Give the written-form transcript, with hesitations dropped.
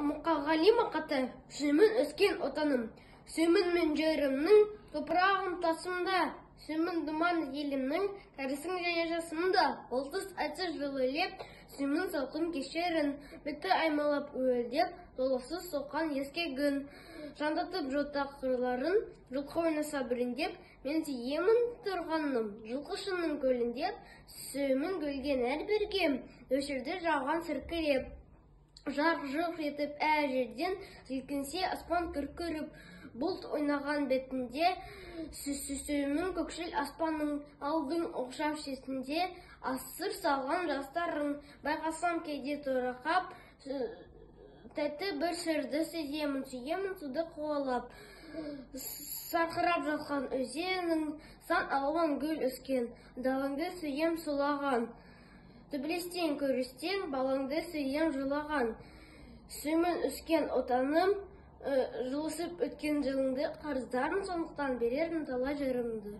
Мұқағали Мақаты. Сүйемін өскен отаным, сүйемін мен жерімнің топырағын, тасымда, сүйемін думан елімнің кәрісін және жасымда. Бұлтсыз, айсыз жылы леп, сүйемін салқын кештерін, бетті аймалап уілдеп, толықсыз соққан ескегін, жандатып жота қырларын, жылқы ойнаса біріндеп. Мен сүйемін тұрғаным жылқышының көліндеп, сүйемін гүлген әр беркем, нөсерді жауған сіркіреп, жарқ-жұрқ етіп әр жерден, сілкінсе аспан күркіріп, бұлт ойнаған бетінде. Сүйемін көкшіл аспанның алдың оқшау шетінде, асыр салған жастарын байқасам кейде торақап, тәтті бір сырды сеземін. Сүйемін суды қуалап сарқырап жатқан өзенің, сан алуан гүл өскен далаңды сүйем сұлаған, төбелестен, күрестен балаңды сүйем жылаған. Сүйемін өскен отаным, жылысып өткен жылыңды, қарыздармын, сондықтан берермін талай жырымды.